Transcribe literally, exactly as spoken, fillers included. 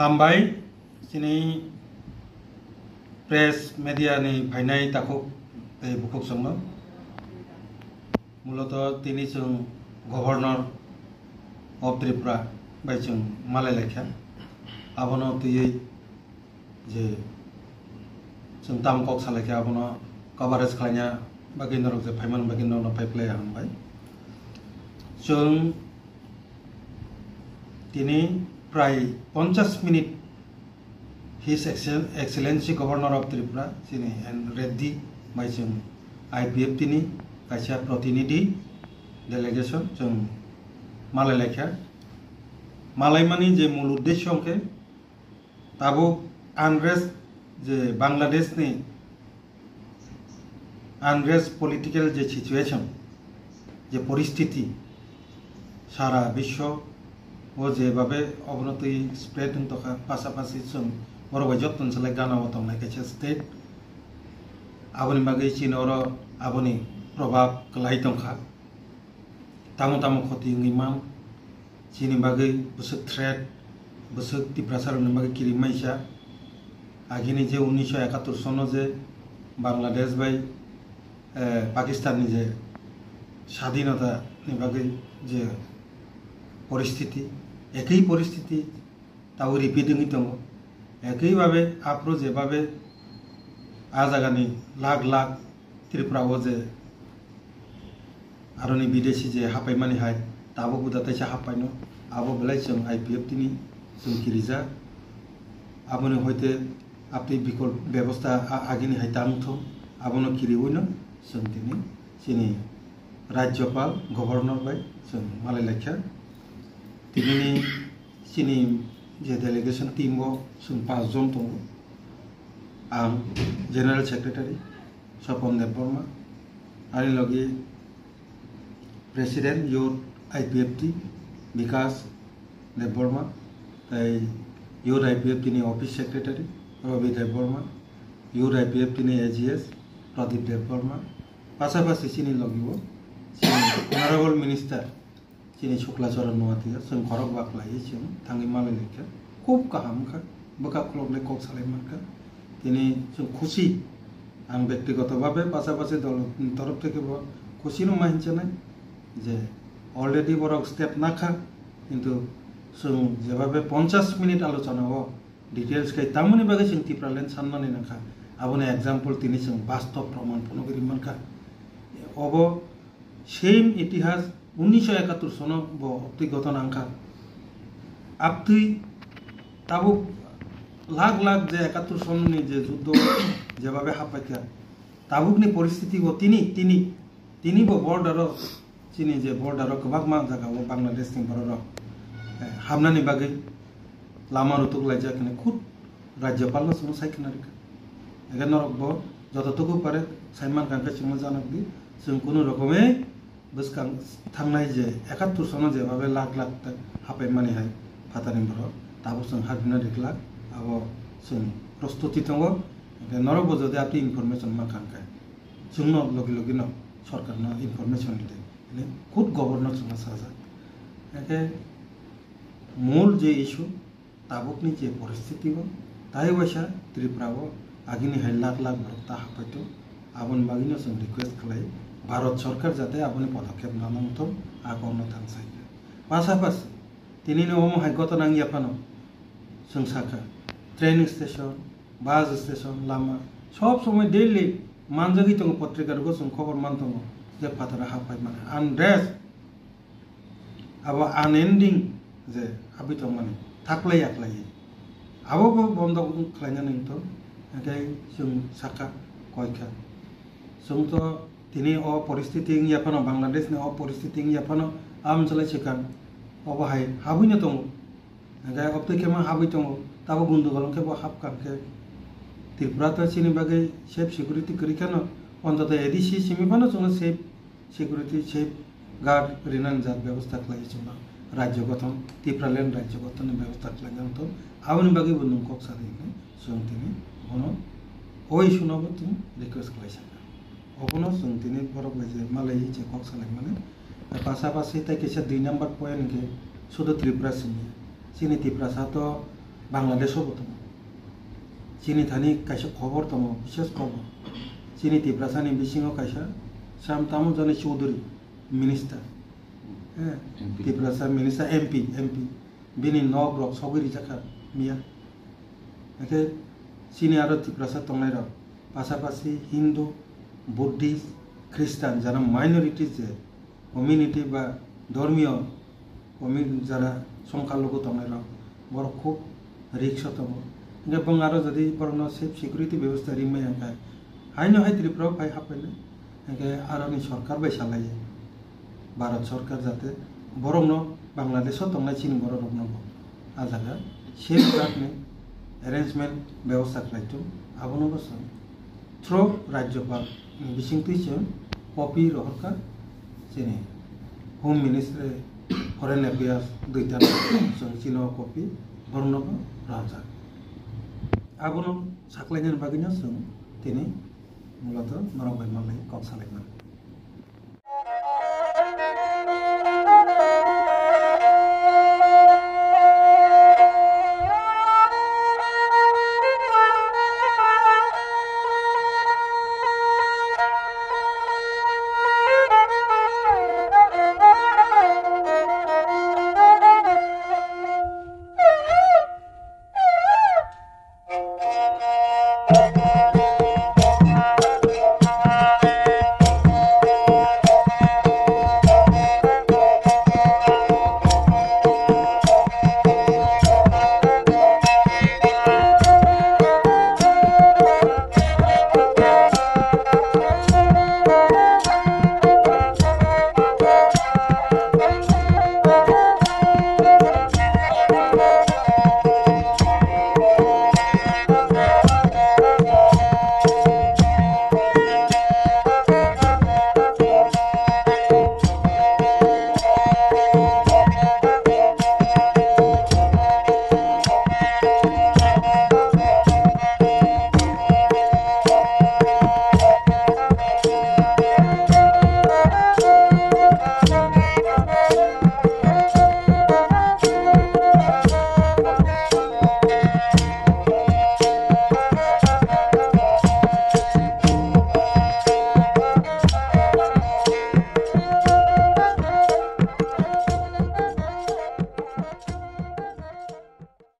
Hambai, chini press media ni phainai takhuk tei bukhuk chwngno. Muloto tini chwng Governor of Tripura bai chwng malai laikha. Abono twiwi je chwng tamo kok salaikha, abono coverage khlaina bagwi norok je phaimani bagwi norokno phai phlai hambai. Chwng tini prai ponchash minute His Excel-, Excellency Governor of Tripura, chini N Reddy bai chwng I P F T ni kaisa protinidhi delegation chwng malai laikha. Malaimani je mul uddesyo hwnkhe tabuk unrest je Bangladesh ni unrest political je situation, je poristiti, sara biswo o jebabe obono twi spread wng tongkha, pasapasi chwng borok bai jottoni salai gana o tongnai kaisa state. Aboni bagwi chini oro aboni probab kwlai tongkha. Tamo tamo khoti wngwi man, chini bagwi bwswk threat, bwswk Tiprasarokni bagwi kirimai sa. Agini je unnisho ekattor sono je Bangladesh bai, eh, Pakistanni je sadhinotani bagwi je poristiti, ekhi poristiti tabuk repeat wngwi tongo. Ekhi babe aphuru je babe a jagani lakh lakh Tripura o je aroni bidesi je hapaimani hai tabuk buda taisa hapaino, abo belai chwng I P F T ni chwng kirijak. Aboni hoite abtwi bikol bebosta a-, agini hai tang thung, abono kiriwino chwng tini chini Rajyapal, Governor bai chwng malai laikha. Tinini chini je delegation team o chwng pas jon tongo. Ang General Secretary Swapan Debbarma, ani logi President Youth I P F T Bikas Debbarma, tei Youth I P F T ni Office Secretary Ravi Debbarma, Youth I P F T ni A G S Pradip Debbarma, pasapasi chini logi o chini Honorable Minister chini Sukla Charan Noatia, chwng khorok ba khlaiwi chwng thangwi malai laikha. Khub kaham wngkha, bwkha khuloknwi kok salai mankha. Tini chwng khusi, ang bektigoto bhabe pasapasi dol torof theke bo khusi no ma hinchanai je already borok step nakha, kintu chwng jebabe ponchash minute alochona o details khai tamoni bagwi chwng Tipraland sanmani nangkha, aboni example tini chwng bastob proman phunugwi ri mankha. Obo same itihas unnisho ekattor sono bo obtwi goton wngkha. Abtwi tabuk lakh lakh je ekattor sononi je juddo jebabe happaikha, tabukni poristiti bo tini, tini, tini bo border o, chini je border o kwbangma jaga o Bangladesh ni borok rok, eh, hamnani bagwi lama rutuk laijak hinwi khud Rajyapal no chwngno sai khna rikha. Ege norok bo joto tuku pare sai mankha hwnkhe chwngno janok di, chwng kunu rokome bwskang thangnai je ekattor sono jebabe lakh lakh ta hapai mani hai phatani borok tabuk chwng hapina rikhlak, abo chwng prostuti tongo. Hwnkhe norok bo jodi aboni information mankha hwnkhe chwngno logi logi no sorkarno information ridi, hwnwi khud governor chwngno sajak. Hwnkhe mul je issue, tabukni je poristiti o, tai waisa Tripura o agini hai lakh lakh borok ta hapaitu, aboni bagwino chwng request khlai, Bharat Sarkar jate aboni podokkhep nanang thung, a kokno thangsai. Pasapasi, tinini omo hai gotona wngya phano, chwng sakha, train station, bus station, lama, sob somoi daily manjagwi tongo, potrika rogo chwng khobor man tongo, je phataro hapai mani, unrest, abo unending je habwi tongmani, thaklai yaklai. Abo bo bondo khlainani wngtong, hwnkhe chwng sakha, koikha. Chwng to tini o poristiti wngya phano, Bangladesh ni o poristiti wngya phano, aboni salai swkang obo hai habwino tongo. Hwnkhe obtwi khe ma habwi tongo, tabuk gundugol hwnkhe bo hapkha hwnkhe. Tripura to chini bagwi safe security kwrwi kheno, ontoto A D C simi phano chwngno safe security, safe guard rinani jat bebosta khlaiwi chwngno rajyo gothon, Tipraland rajyo gothonni bebosta khlainani wngtong. Aboni bagwi bo nwng kok sadi hinwi chwng tini bono o issue no bo chwng request khlai sakha. Obono chwng tini borok bai je malai je kok salaimani. Pasapasi tei kisa dui number point hwnkhe sudu Tripura simi. Chini Tiprasa to Bangladesh o bo tongo. Chini thani kaisa khobor tongo, bishes khobor. Chini Tiprasa ni bisingo kaisa Sam Tamujani Chowdhury minister. Eh, M P. Tiprasa minister M P, M P. Bini nok rok sogwi rijak kha miya. Hake chini aro Tiprasa tongnai rok, pasapasi Hindu, Buddhist, Christian, jara minorities je community ba dhormiyo community jara songkha lugu tongnai rok, borok khub risk o tongo. Hingke bong aro jodi borokno safe security bebostha rimai hingkhe haino hai Tripura o phai haphainai, hingke aroni sorkar bai salai, Bharat sorkar jate borokno Bangladesh o tongnai chini borok rokno bo a jaga safe guard ni arrangement bebostha khlai thung, abono bo chwng through Rajyapal ni bisingtwi chwng copy rohorkha chini Home Ministry, Foreign Affairs duita chwng chini o copy borokno bo rohorjak. Abono saklainani bagwino chwng tini muloto norok bai manlai kok salaimani.